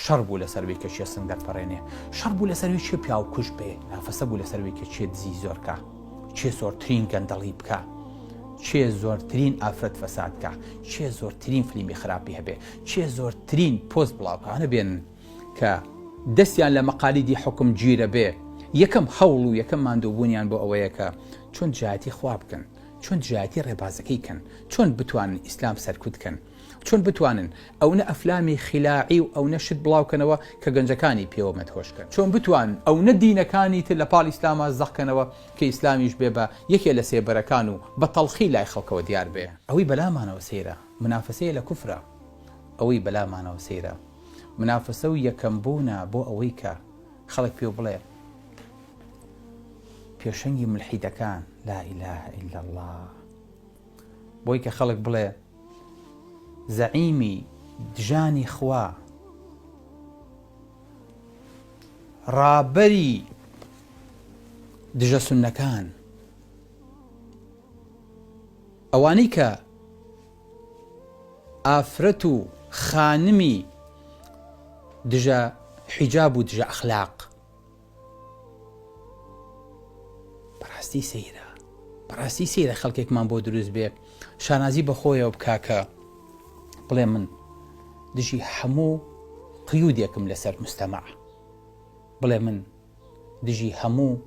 شەڕ بوو لەسەر وی کە کێ سنگ دەرپەڕێنێ، شەڕ بوو لەسەر وی کێ پیاوکوژ بێ، منافەسە بوو لەسەر وی کە کێ دزی زۆر کا، کێ زۆرترین گەندەڵی بکا، کێ زۆرترین ئافرەت فەساد کا، کێ زۆرترین فلیمی خراپی هەبێ، کێ زۆرترین پۆست بڵاو کا، ئەوانە بێن کە دەستیان لە مەقالیدی حوکم گیرە بێ، یەکەم هەوڵ و یەکەم ماندووبوونیان بۆ ئەوەیە کە چۆن دژایەتی خوا بکەن، چۆن دژایەتی ڕێبازەکەی کەن، چۆن بتوانن ئیسلام سەرکوت کەن. چۆن بتوانن ئەونە ئەفلامی خیلاعی و ئەونە شت بڵاوکەنەوە کە گەنجەکانی پێوە مەدهۆش کەن؟ چۆن بتوانن ئەونە دینەکانی تر لە پاڵ ئیسلاما زەق کەنەوە کە ئیسلامیش بێ بە یەکێ لە سێبەرەکان و بە تەڵخی لای خەڵکەوە دیار بێ؟ ئەوەی بەلامانەوە سەیرە منافەسەیە لە کوفرا، ئەوەی بەلامانەوە سەیرە منافەسە و یەکەم بوونە بۆ ئەوەی کە خەڵک پێو بڵێ پێشەنگی مولحیدەکان، لا الە الا اللە. بۆی کە خەڵک بڵێ زەعیمی دژانی خوا ڕابەری دژە سوننەکان ئەوانەی کە ئافرەت و خانمی دژە حیجاب و دژە ئەخلاق بەڕاستی سەیرە بەڕاستی سەیرە خەڵکێکمان بۆ دروست بێ شانازی بەخۆیەوە بکا کە بڵێ من دژی هەموو قیودێکم لەسەر مستەمع بڵێ من دژی هەموو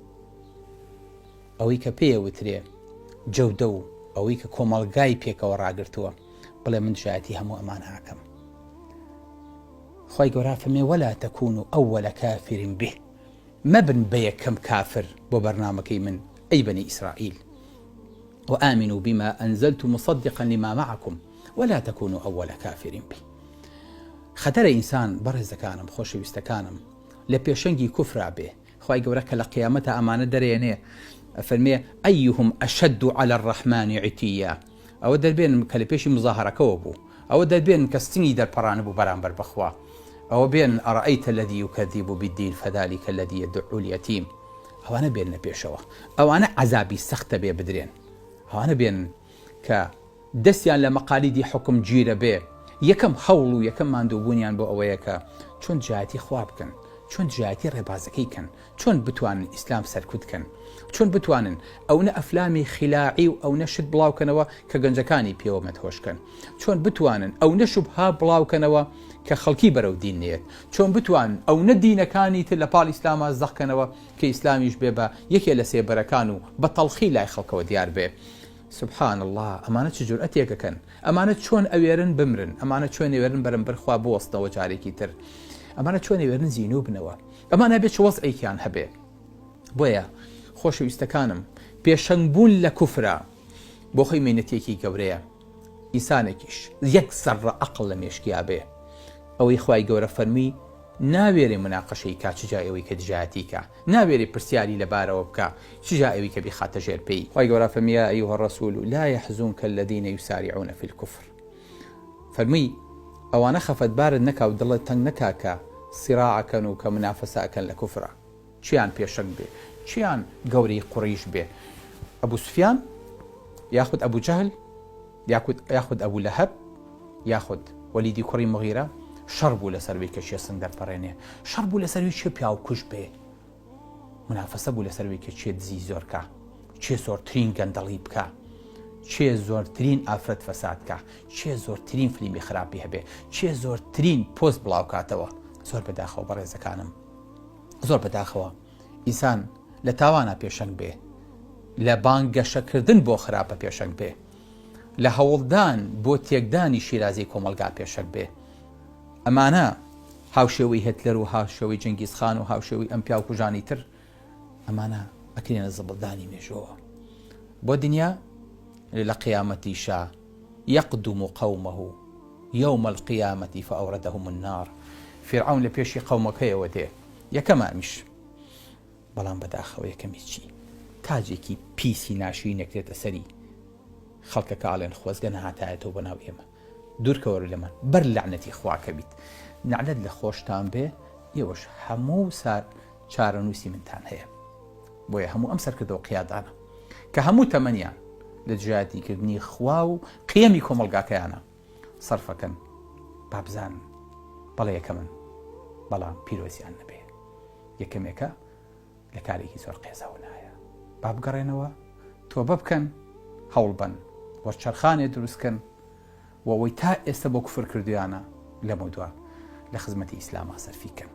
ئەوەی کە پێیە وترێ جەودە و ئەوەی کە کۆمەڵگای پێکەوە ڕاگرتووە بڵێ من دژایەتی هەموو ئەمان ئاکەم خوای گەورە فەرمێ ولا تکونوا اول کافر به مەبن بە یەکەم کافر بۆ بەرنامەکەی من ئەی بەنی ئیسرائیل وآمنوا بما أنزلت مصدقا لما معكم ولا تكونوا أول کافر به خەتەرە ئینسان بەڕێزەکانم خۆشەویستەکانم لە پێشەنگی کوفرا بێ خوای گەورە کە لە قیامەتا ئەمانە دەرێنێ ئەفەرمێ أيهم أشد على الرحمن عتيا ئەوە دەربێنن کە لە پێشی مزاهەرەکەوە بوو، ئەوە دەربێنن کە ستنگی دەرپەڕاندبوو بەرامبەر بە خوا، ئەوە بێنن أرأيت الذي يكذب بالدين فذلك الذي يدع اليتيم، ئەوانە بێننە پێشەوە، ئەوانە عەزابی سەخت دەبێ بدرێن، ئەوانە بێنن کە دەستیان لە مەقالیدی حوکم گیرە بێ، یەکەم هەوڵ و یەکەم ماندووبوونیان بۆ ئەوەیە کە چۆن دژایەتی خوا بکەن، چۆن دژایەتی ڕێبازەکەی کەن، چۆن بتوانن ئیسلام سەرکوت کەن؟ چۆن بتوانن ئەونە ئەفلامی خیلاعی و ئەونە شت بڵاو کەنەوە کە گەنجەکانی پێوە مەدهۆش کەن؟ چۆن بتوانن ئەونە شوبها بڵاو کەنەوە کە خەڵکی بەرەو دین نێت؟ چۆن بتوانن ئەونە دینەکانی تر لە پاڵ ئیسلاما زەق کەنەوە کە ئیسلامیش بێ بە یەکێ لە سێبەرەکان و بە تەڵخی لای خەڵکەوە دیار بێ؟ سبحان اللە ئەمانە چ جورئەتێک ئەکەن ئەمانە چۆن ئەوێرن بمرن ئەمانە چۆن ئەوێرن بەرەمبەر خوا بوەستنەوە جارێکی تر ئەمانە چۆن ئەوێرن زینوو بنەوە ئەمانە ئەبێ چ وەزعێکیان هەبێ؟ بۆیە خۆشەویستەکانم پێشەنگ بوون لە کوفرا بۆ خۆی مەینەتیەکی گەورەیە ئینسانێکیش یەک زەڕە ئەقڵ لە مێشکیا بێ ئەوەی خوای گەورە فەرمی ناوێرێ مناقەشەی کا چ جا ئەوەی کە دژایەتی کا ناوێرێ پرسیاری لەبارەوە بکا چ جا ئەوی کە بیخاتە ژێر پێی خوای گەورە فەرمی یا ایها الرسول لا يحزنك الذين يسارعون في الكفر فەرمووی، ئەوانە خەفەتبارت نەکا و دڵت تەنگ نەکا کە سیراع ئەکەن و کە منافەسە ئەکەن لە کوفرا. کێیان پێشەنگ بێ؟ کێیان گەورەی قوڕەیش بێ؟ ئەبو سوفیان یاخود ئەبو جەهل یاخود ئەبو لەهەب یاخود وەلیدی کوڕی موغیرە؟ شەڕ بوو لەسەر وی کە کێ سنگ دەرپەڕێنێ، شەڕ بوو لەسەر وی کێ پیاوکوژ بێ. منافەسە بوو لەسەر وی کە کێ دزی زۆر کا، کێ زۆرترین گەندەڵی بکا، کێ زۆرترین ئافرەت فەساد کا، کێ زۆرترین فلیمی خراپی هەبێ، کێ زۆرترین پۆست بڵاو کاتەوە. زۆر بەداخەوە بەڕێزەکانم، زۆر بەداخەوە ئینسان لە تاوانە پێشەنگ بێ، لە بانگەشەکردن بۆ خراپە پێشەنگ بێ، لە هەوڵدان بۆ تێکدانی شیرازەی کۆمەڵگا پێشەنگ بێ. ئەمانە هاوشێوەی هێتلەر و هاوشێوەی جەنگیز خان و هاوشێوەی ئەم پیاوکوژانی تر ئەمانە ئەکرێنە زبڵدانی مێژووەوە بۆ دنیا لە قیامەتیشا يقدم قومه يوم القيامة فأوردهم النار فیرعەون لە پێشی قەومەکەیەوە دێ یەکەمە ئەمیش بەڵام بەداخەوە یەکەمی چی تاجێکی پیسی ناشرین ئەکرێتە سەری خەڵکەکە ئەڵێن خۆزگە نەهاتایەتەوە بۆ ناو ئێمە دوورکەوەرە لەمان بەر لەعنەتی خوا کە بیت نەعلەت لە خۆشتان بێ ئێوەش هەموو سار چارەنووسی منتان هەیە بۆیە هەموو ئەم سەرکردە و قیادانە کە هەموو تەمەنیان لە دژایەتیکردنی خوا و قیەمی کۆمەڵگاکەیانە سەرفەکەن با بزانن بەڵێ یەکەمن. بەڵام پیرۆزیان نەبێ. یەکەمێکە لە کارێکی زۆر قێزەونایە. با بگەڕێنەوە تۆبە بکەن، هەوڵبەن وەرچەرخانێ دروست کەن و ئەوەی تا ئێستا بۆ کوفر کردویانە لەمەودوا لە خزمەتی ئیسلاما سەرفی کەن.